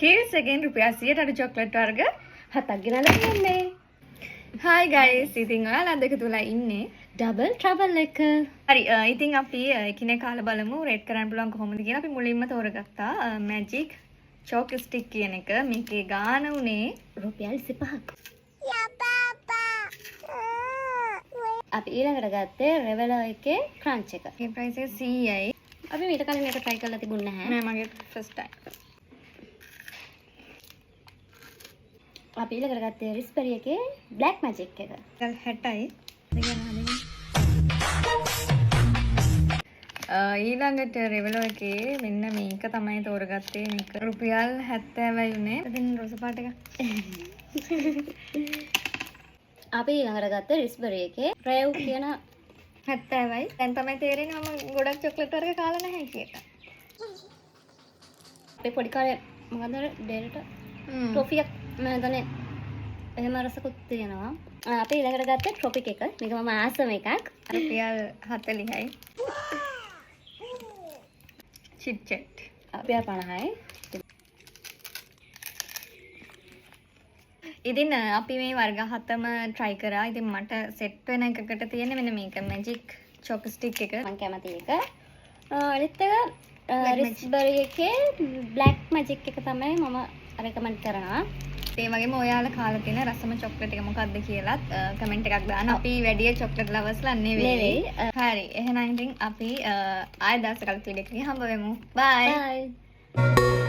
කීල්ස් එකෙන් රුපියල් 100ට අඩු චොක්ලට් වර්ග හතක් ගෙනල්ලා තියෙන්නේ. හායි ගයිස්, ඉතින් ඔයාලා දෙක තුලා ඉන්නේ ඩබල් ට්‍රබල් එක. හරි, ඉතින් අපි එකිනෙක කාලා බලමු රේට් කරන්න පුළුවන් කොහොමද කියලා. අපි මුලින්ම තෝරගත්තා මැජික් චොක් ස්ටික් කියන එක. මේකේ ගාන උනේ රුපියල් 25ක්. අපි ඊළඟට ගත්තේ රෙවලෝ එකේ ක්‍රන්ච් එක. මේ ප්‍රයිස් එක 100යි. අපි මීට කලින් මේක try කරලා තිබුණ නැහැ. නෑ, මගේ ෆස්ට් ටයිම්. අපි ඊළඟට ගත්තේ රිස්බෙරි එකේ බ්ලැක් මැජික් එක. රුපියල් 60යි. ඊළඟට රෙවලෝ එකේ මෙන්න මේක තමයි තෝරගත්තේ. මේක රුපියල් 70යි උනේ. ඉතින් රෝස පාට එක. අපි ඊළඟට ගත්තේ රිස්බෙරි එකේ රේව් කියන 70යි. දැන් තමයි තේරෙන්නේ මම ගොඩක් චොක්ලට් වර්ග කාලා නැහැ කියලා. අපේ පොඩි කාලේ මොකද අර ඩේලට ටොෆි එකක් මම හිතන්නේ එහෙම රසකුත් තියෙනවා. අපි ඊළඟට ගත්තේ ට්‍රොපික් එක. මේක මම ආසම එකක්. රුපියල් 40යි. Chit chat. රුපියල් 50යි. ඉතින් අපි මේ වර්ග හතම try කරා. ඉතින් මට සෙට් වෙන එකකට තියෙන්නේ මෙන්න මේක මැජික් චොක් ස්ටික් එක. මං කැමති එක. අනිත් එක Black Magic. රිස්බෙරි එකේ බ්ලැක් මැජික් එක තමයි මම රෙකමන්ඩ් කරනවා. ඒ වගේම ඔයාලා කාලා තියෙන රසම චොක්ලට් එක මොකක්ද කියලත් කමෙන්ට් එකක් දාන්න. අපි වැඩි චොක්ලට් ලවර්ස්ලා නෙවෙයි. නෙවෙයි. හරි. එහෙනම් ඉතින් අපි ආයෙ දවසක අලුත් වීඩියෝ එකකින් හම්බ වෙමු. බයි. බයි.